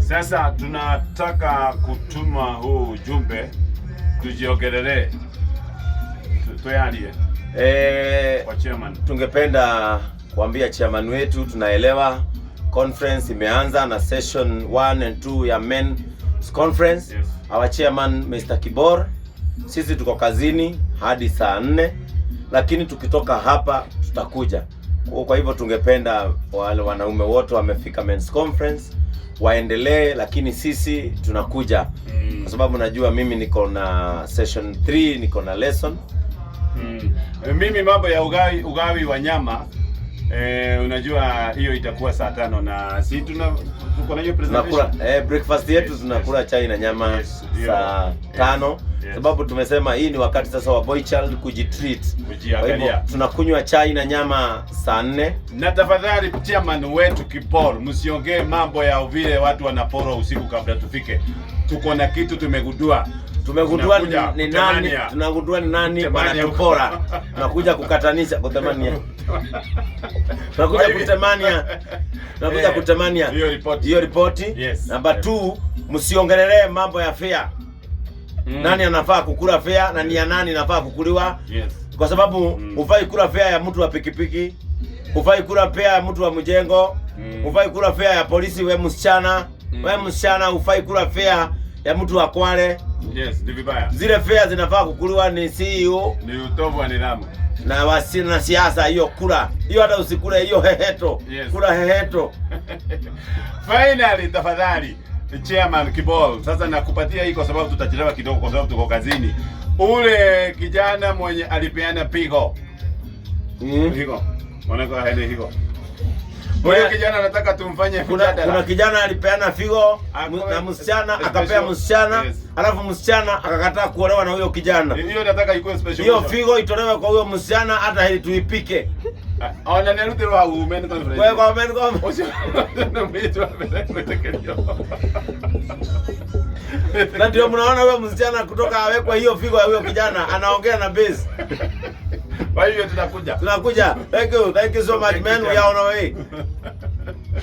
Sasa tunataka kutuma huu ujumbe tujiongerelee, tuyarie kwa chairman. Tungependa kuambia chairman wetu tunaelewa conference imeanza na session 1 and 2 ya men's conference. Our chairman Mr. Kibor, sisi tuko kazini hadi saa 4, lakini tukitoka hapa tutakuja. Kwa hivyo tungependa wale wanaume wote wamefika men's conference waendelee, lakini sisi tunakuja kwa sababu najua mimi niko na session 3, niko na lesson. Mimi mambo ya ugawi wa nyama, unajua hiyo itakuwa saa 5 na si tuko na hiyo presentation. Tunakula breakfast yetu, tunakula chai na nyama saa 5, sababu tumesema hii ni wakati sasa wa boy child kujitreat. Kwa hivyo Kujiangalia. Tunakunywa chai na nyama saa 4. Na tafadhali chairman wetu Kibor, msiongee mambo ya vile watu wanaporwa usiku kabla tufike. Tuko na kitu tumegundua. Tumegundua ni, Tunakuja ni nani kutemania. Tunagundua ni nani Kutemania. Wanatupora. Tunakuja kukatanisha, kutemania. Tunakuja kutemania. Tunakuja kutemania. Hiyo ripoti. Hiyo ripoti. Namba 2, msiongelee mambo ya fare. Nani anafaa kukula fare na ni ya nani inafaa kukuliwa? Kwa sababu hufai kula fare ya mtu wa pikipiki, hufai kula fare ya mtu wa mjengo, hufai kula fare ya polisi. We msichana, we msichana, hufai kula fare ya mtu wa Kwale. Yes, ni vibaya. Zile fare zinafaa kukuliwa ni CEO Ni utovu wa nidhamu. Na wasina na siasa. Hiyo kula hiyo, hata usikule hiyo heheto. Kula heheto. Finally, tafadhali Chairman Kibol, sasa nakupatia hii kwa sababu tutachelewa kidogo kwa sababu tuko kazini. Ule kijana mwenye alipeana pigo. Higo. Mwanako haende higo. Huyo kijana anataka tumfanye mjadala. Kuna kijana alipeana figo na msichana akapea msichana, alafu msichana akakataa kuolewa na huyo kijana. Hiyo nataka ikuwe special Hiyo motion. Figo itolewe kwa huyo msichana, hata hili tuipike. Ah, ona nĩarutirwo hau men conference. Kwa men conference. Ũcio nĩ mũirĩtu wa mbere gwĩtĩkĩrio. Na ndio mnaona huyo msichana kutoka awekwe hiyo figo ya huyo kijana anaongea na base. Kwa hivyo tunakuja. Tunakuja. Thank you. Thank you so much, Thank you, man. We chairman. are on our way.